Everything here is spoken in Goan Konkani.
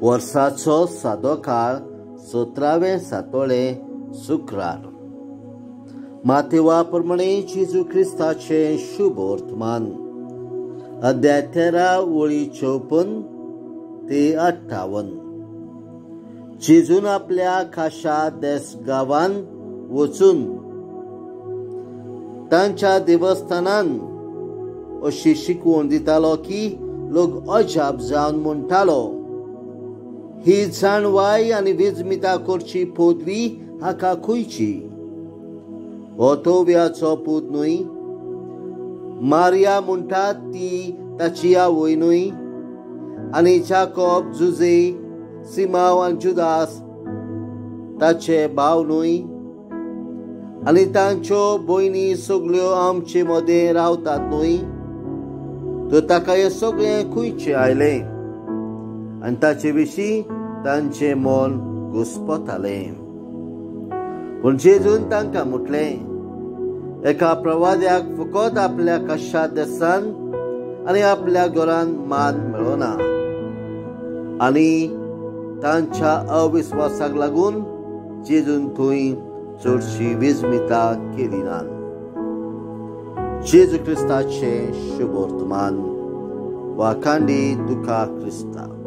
वर्साचो सादो काळ 17वें सातोळें शुक्रार. मातेवा प्रमाणे जेजू क्रिस्ताचें शुभ वर्तमान. अध्याय 13 ओळी 54 ते 58. जेजून आपल्या खाशा देस गांवान वचून तांच्या देवस्थानान अशी शिकवण दितालो की लोक अजाप जावन म्हणटालो, ही जाणवाय आनी विजमिता करची पदवी हाका खंयची? हो तोव्याचो पूत न्हय? मारिया म्हणटा ती ताची आवय न्हय? आनी जाकोब, जुजे, सिमाव आनी जुदास ताचे भाव न्हय? आनी तांच्यो भयणी सगल्यो आमचे मदें रावतात न्हय? तर ताका हें सगळें खंयचें आयलें? आनी ताचे विशीं तांचें मन घुस्पतालें. पूण जेजून तांकां म्हटलें, एका प्रवाद्याक फकत आपल्या कशा देसान आनी आपल्या घरान मान मेळना. आनी तांच्या अविस्वासाक लागून जेजून थंय चडशी विजमिता केली ना. जेजू क्रिस्ताचें शुभ वर्तमान. वाखांडी तुका क्रिस्ता.